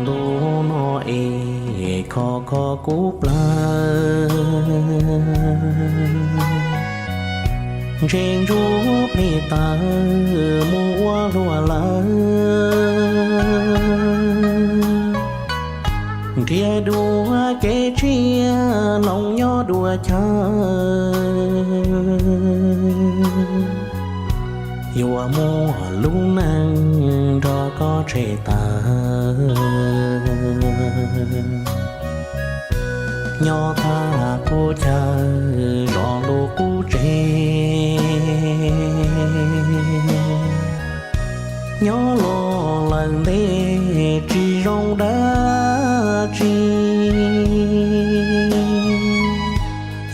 Ntu no es kho kho kuv plawv, ntse ntsuab plig tawv mus ua luag lawm. Nrhiav dua kev tsiaj noog nyob dua chaw, yuav muaj lub neej nrog koj tseg tawm. Nyob thaj qub chaw zov lub qub tsev, nyob los lawm ntev tsis zoo dab tsi.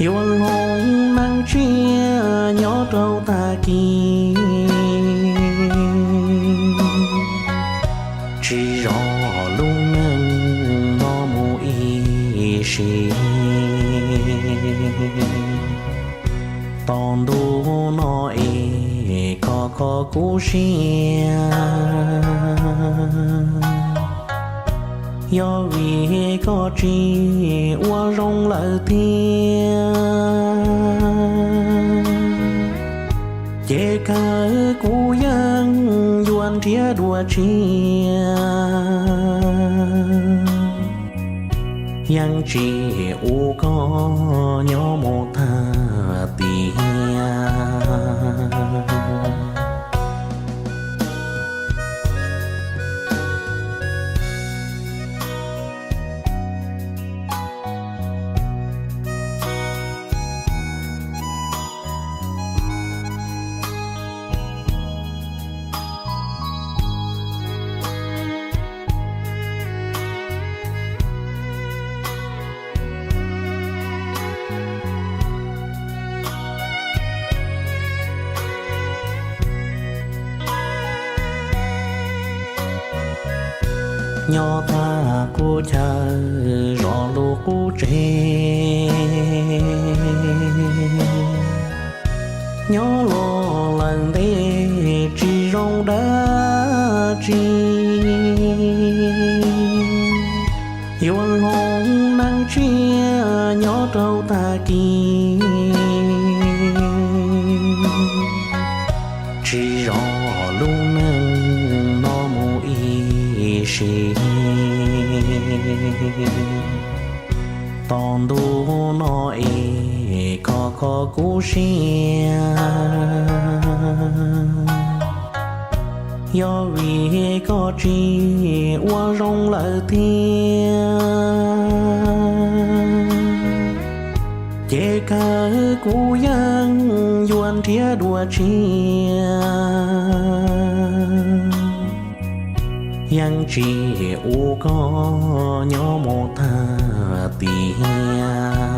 Yuav hloov neej tsiaj nyob rau tag kis, tsis zov lub neej no mus ib sim. Tos ntu no es kho kho kuv siab, yog vim koj tsis ua zoo lawm thiab, ces kawg kuv yeej yuav nrhiav dua tsiaj, yeej tsis ua koj nyob mus tag tiam. Nyob thaj qub chaw zov lub qub tsev, nyob los lawm ntev tsis zoo dab tsi. Yuav hloov neej tsiaj nyob rau tag kis, tsis zov lub neej no mus ib sim. Tos ntu no es kho kho kuv siab, yog vim koj tsis ua zoo lawm thiab, ces kawg kuv yeej yuav nrhiav dua tsiaj, yeej tsis ua koj nyob mus tag tiam.